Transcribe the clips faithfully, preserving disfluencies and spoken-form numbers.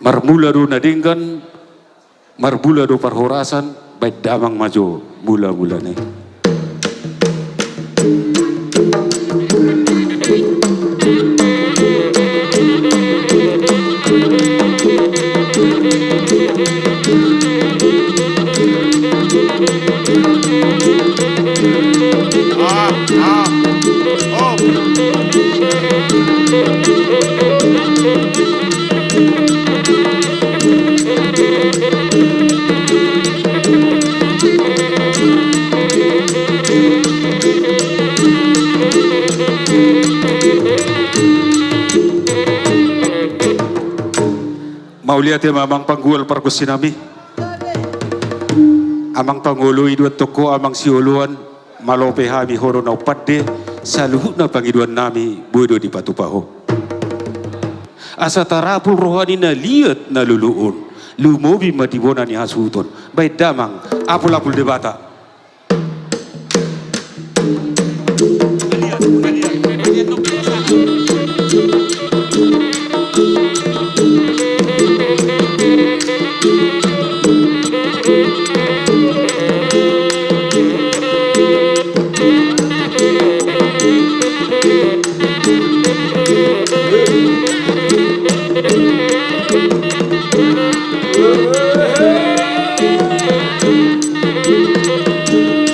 Marmula do na denggan, marmula do parhorasan, baen damang ma jo mula-mulana i. Mauliate ma amang panggual pargonsi nami. Amang pangoloi do antong ho, amang sioloan. Malo pe hami ho do na umpande, saluhutna pangidoan nami boi do dipatupa ho. Asa tarapul roha ni na liat na lolo on, lumobi ma di bona ni hasuhuton. Baen damang, apul-apul Debata.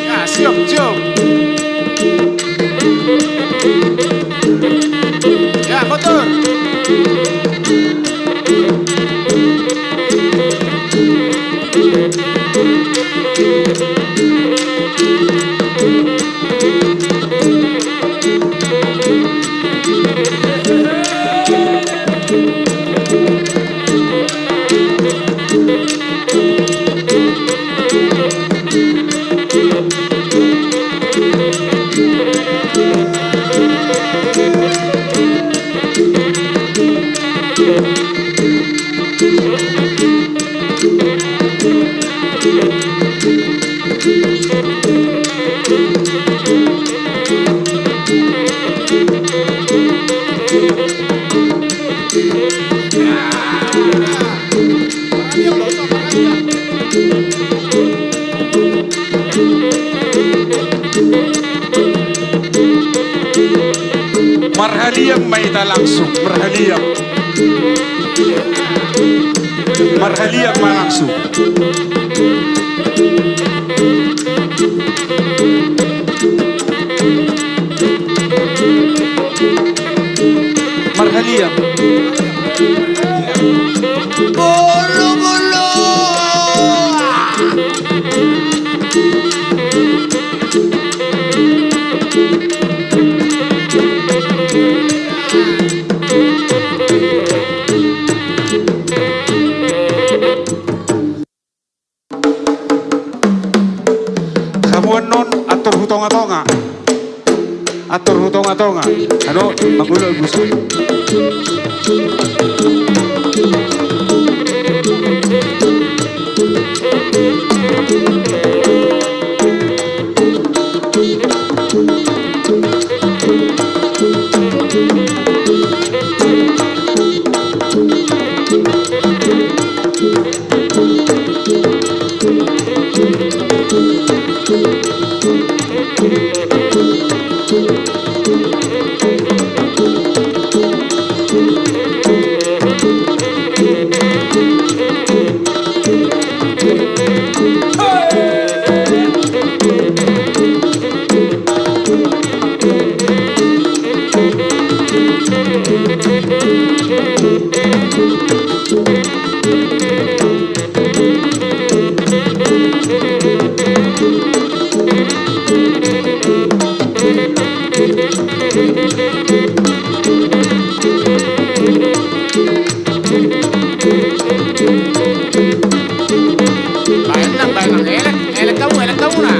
Ya, siap, siap. Ya, motor. Marhaliang ma hita langsung, marhaliang. Marhaliang ma langsung. Marhaliang. Bolo, bolo. Hamu annon atur hu tonga-tonga. Atur hu tonga-tonga. Ado, manguloi busa. Baen nang, baen nang. Elek, elek hamu, elek hamu na.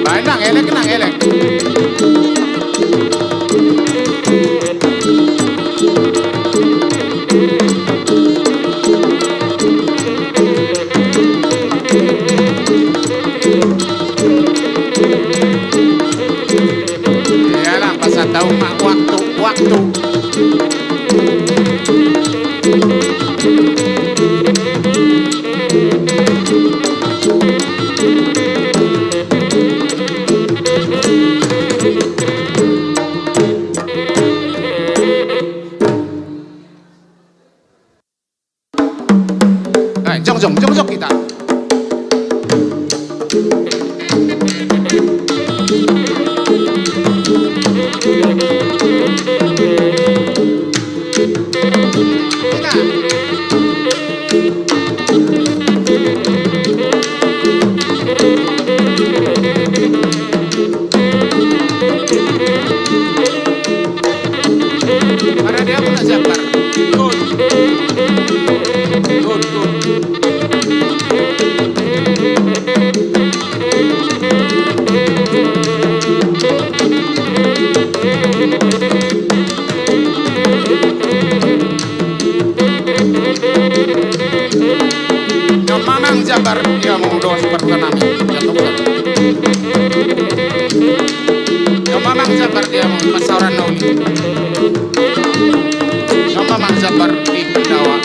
Baen nang elek, nang elek. Yalah, pas tahu mak waktu, waktu. Jongjong, jongjong hita. Mana dia pula siapa? Tut. Tut, tut. Nyomamang jabar dia mau dos perkenami. Nyomamang jabar dia mau pasaran nauli. Nyomamang jabar di pendawa.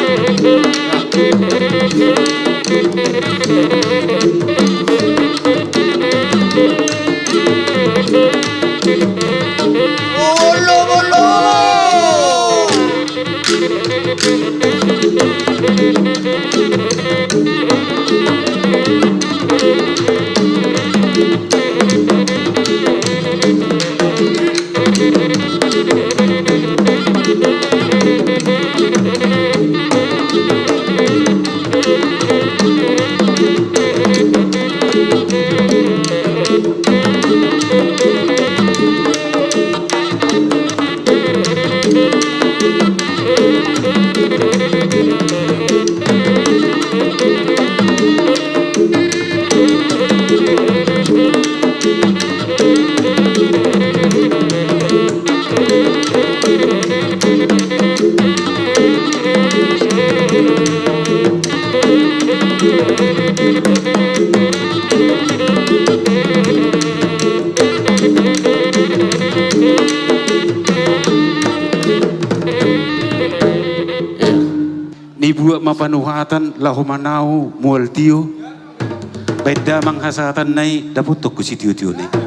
Olo, olo. Nibuat ma panuhatan laho manao mual tio. Baen damang hasahatan na i, dapothon ho sitio-tio na i.